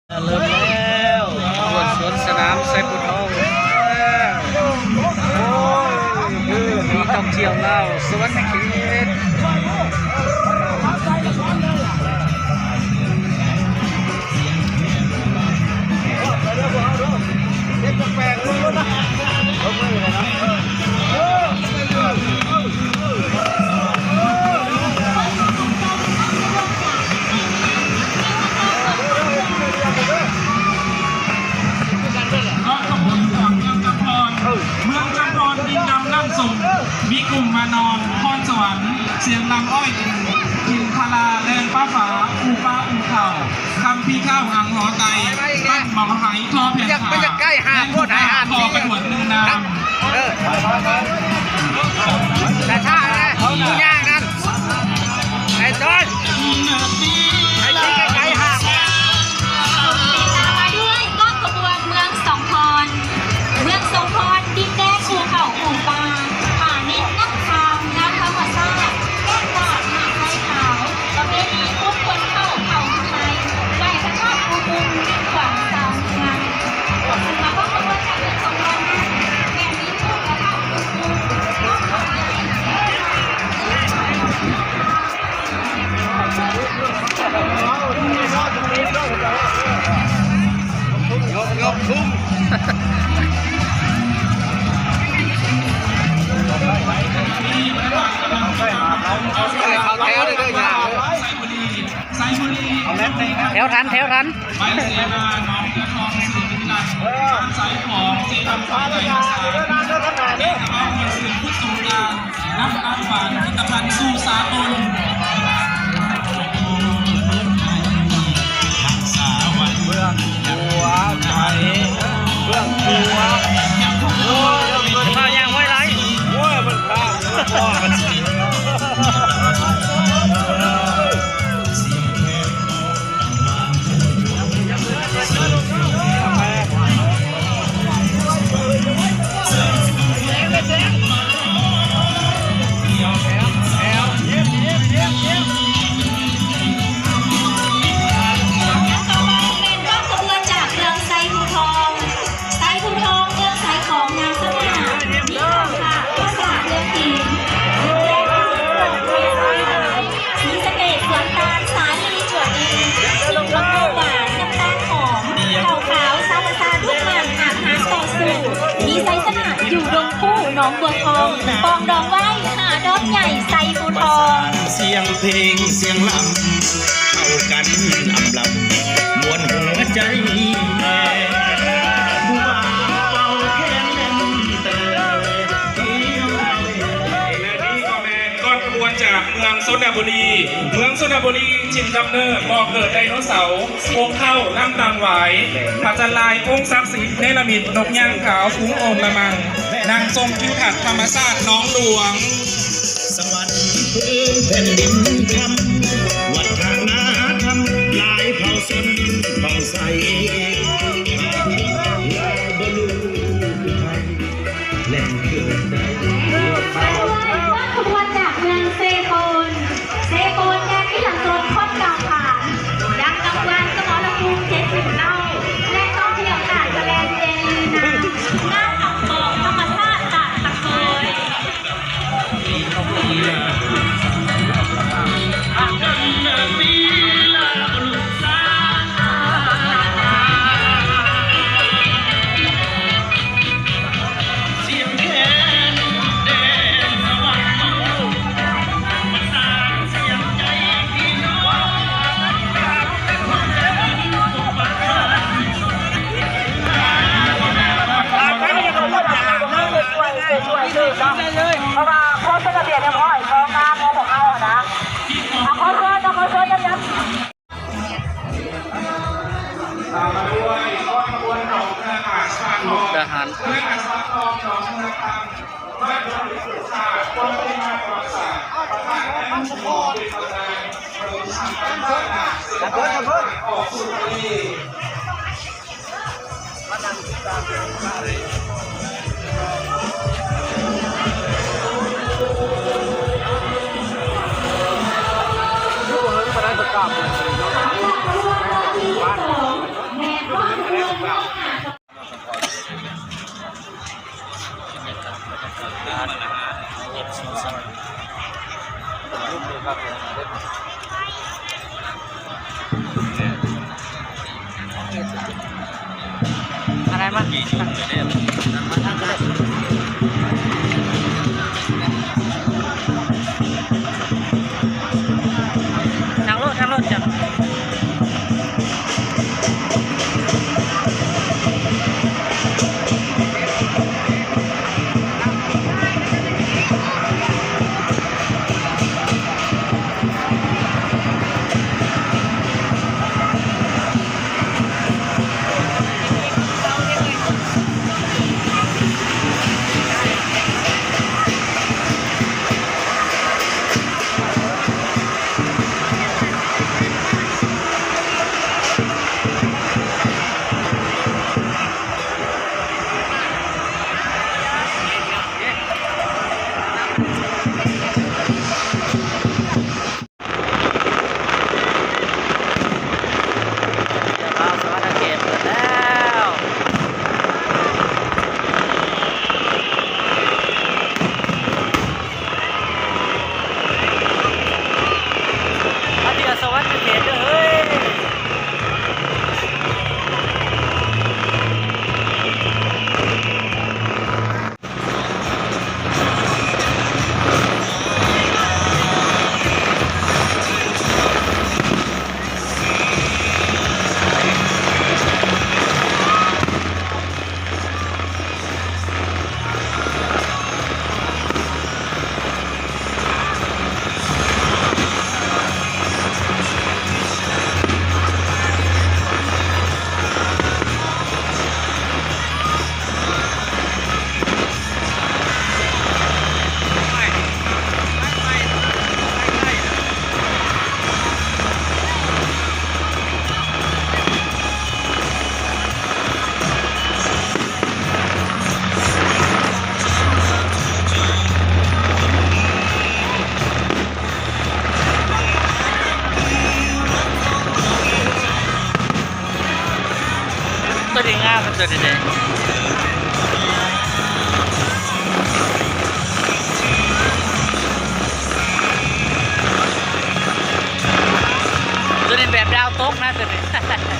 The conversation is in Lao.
ເລີ່ມແລ້ວ ຂະບວນສວນສະໜາມໄຊພູທອງ ໂອ້ຍ ມີທ່ອງທ່ຽວລາວ ສະຫວັນນະເຂດ. ເມືອງຈຳພອນ ດິນດຳນ້ຳສົ້ມ ມີກຸ່ມມະນອງ ພອນສະຫວັນ ສຽງລຳອ້ອຍ ກິນພາລາ ແລ່ນປ່າຟ້າ ອູ່ປ່າອູ່ເຂົາ ຄຳພີຂ້າວ ຫາງຫໍໄຕ ບ້ານເໝົາໄຫ ທໍ່ແຜ່ນຂາ ແມ່ນຜູ້ພາຂໍໄປບວດໜຶ່ງນາມ. ເອີ ຊ້າໆ ນະ ຜູ້ຍ່າງນັ້ນ ໄອ້ຕົ້ນ ໄອ້ທີ່ໄກໆ ຫາບ ຕາມມາດ້ວຍກອງຂະບວນເມືອງສົງພອນ ເມືອງສົງພອນ ດິນແດນພູເຂົາພູປ່າ ຜານິດນ້ຳຄຳ ງາມທຳມະຊາດ ແກ້ມດາດ ຫາດຊາຍຂາວ ປະເພນີປຸກຄົນເຖົ້າເຜົາໄຟ ໄຫວ້ພະທາດພູບຸນ ຂວັນຊາວເມືອງ ເຊິ່ງມາພ້ອມຂະບວນຈາກເມືອງສົງພອນນັ້ນ ແມ່ນມີພູກະເຖົ້າພູບຸນ ຍົກ ຍົກທຸງ ເຂົ້າແຖວເດີ ເດີ ຢ່າ ແຖວທັນ ແຖວທັນ. ໄປເສນາໜອງເຮືອທອງ ສິລິວິໄລ ການໃຊ້ຂອງເຈດຳຟ້າໄກຮັກສາ ແລະ ກະເອົາເມືອງເສືອພຸດສົງການ ນຳຕາມຫວານຜະລິດຕະພັນສູ່ສາກົນ ຮັກສາວັນເມືອງ ຫົວໃຈເມືອງ ຫົວ ໂອ້ຍ ເຂົາຍ່າງໄວຫຼາຍ ໂອ້ຍ ມັນຂ້າມ ມັນຂ້າມ ມັນຂ້າມ. ໄຊພູທອງ ເມືອງໄຊຂອງງາມສະຫງ່າ ມີຄຳພາ ພາສາເມືອງຈີນ ດິນແດນ ສີສະເກດ ສວນຕານ ສາລີ ຈົວດີ ຊຸມບັກເຂົ້າຫວານ ນ້ຳຕານຫອມ ເຂົ້າຂາວ ຊາວພາສາ ລູກໝາກ ອາດຫາຕໍ່ສູ້ ມີໄຊຊະນະ ຢູ່ດົງຄູ່ ໜອງບົວທອງ ປອງດອງໄວ້ ຫາດອນໃຫຍ່ ໄຊພູທອງ. ສຽງເພງສຽງລຳ ເຂົ້າກັນອຳລຳ ມ່ວນຫົວໃຈແມ່ ຜູ້ບ່າວເປົ່າແຄນແລ່ນແຕ່ ແລະນີ້ກໍແມ່ນກອງຂະບວນຈາກເມືອງຊົນນະບູລີ ເມືອງຊົນນະບູລີ ຖິ່ນກຳເນີດ ບໍ່ເກີດໄດໂນເສົາ ອົງເທົ້າ ນ້ຳຕາງຫວາຍ ພະຈັນລາຍ ອົງສັກສິດ ເນລະມິດ ນົກຍ່າງຂາວ ຝູງໂອງລະມັງ ນັ່ງຊົມທິວທັດທຳມະຊາດໜອງຫຼວງ. ສະຫວັນພື້ນແຜ່ນດິນຄຳ ວັດທະນະທຳຫຼາຍເຜົ່າຊົນຂອງໄຊ ລາວບໍ່ຮູ້ໃຜ ແຫຼ່ງເກີດໃດ ຂະບວນຈາກເມືອງເຊໂປນ ເຊໂປນແມ່ນທີ່ຫຼະຊົນຄົນກາງຂານ ດັ່ງນຳວັນສະໝໍລະພູມເຈັດສິບເກົ້າ ແຫຼ່ງທ່ອງທ່ຽວການສະແດງເຈດີນາງ ງານອອກແບບທຳມະຊາດຕາດຕະໂກນ. ເພາະວ່າເຂົາເຮັດລະບຽບຮຽບຮ້ອຍ ເຂົາງາມຂອງພວກເຮົາຫັ້ນນະ. ເອົາ ຂໍເຊີນເນາະ ຂໍເຊີນນຳ. ຕາມມາດ້ວຍກອງຂະບວນຂອງເຮືອຫາດສະຫວັນທອງ ເຮືອຫາດສະຫວັນທອງ ໜອງເຮືອຄຳ ບ້ານດອນສຸດສາ ຄວາມເປັນມາປະຫວັດສາດ ພະທາດແມ່ນ້ຳຂອງ ເປັນປະທານ ຂະບວນສາມພັນ ອອກສູ່ທະເລ. ຢູ່ເຮືອນບໍ່ໄດ້ປະກາດ ບ້ານ ທາງໂລດ ທາງໂລດຈ້ະ. ດຽວລາວສະຫວັນນະເຂດເປີດແລ້ວ. ມາທ່ຽວສະຫວັນນະເຂດເດີ້ເຮີ້ຍ. ໂຕນີ້ງາມ ໂຕນີ້ເດ້ ໂຕນີ້ແບບດາວຕົກນະ ໂຕນີ້.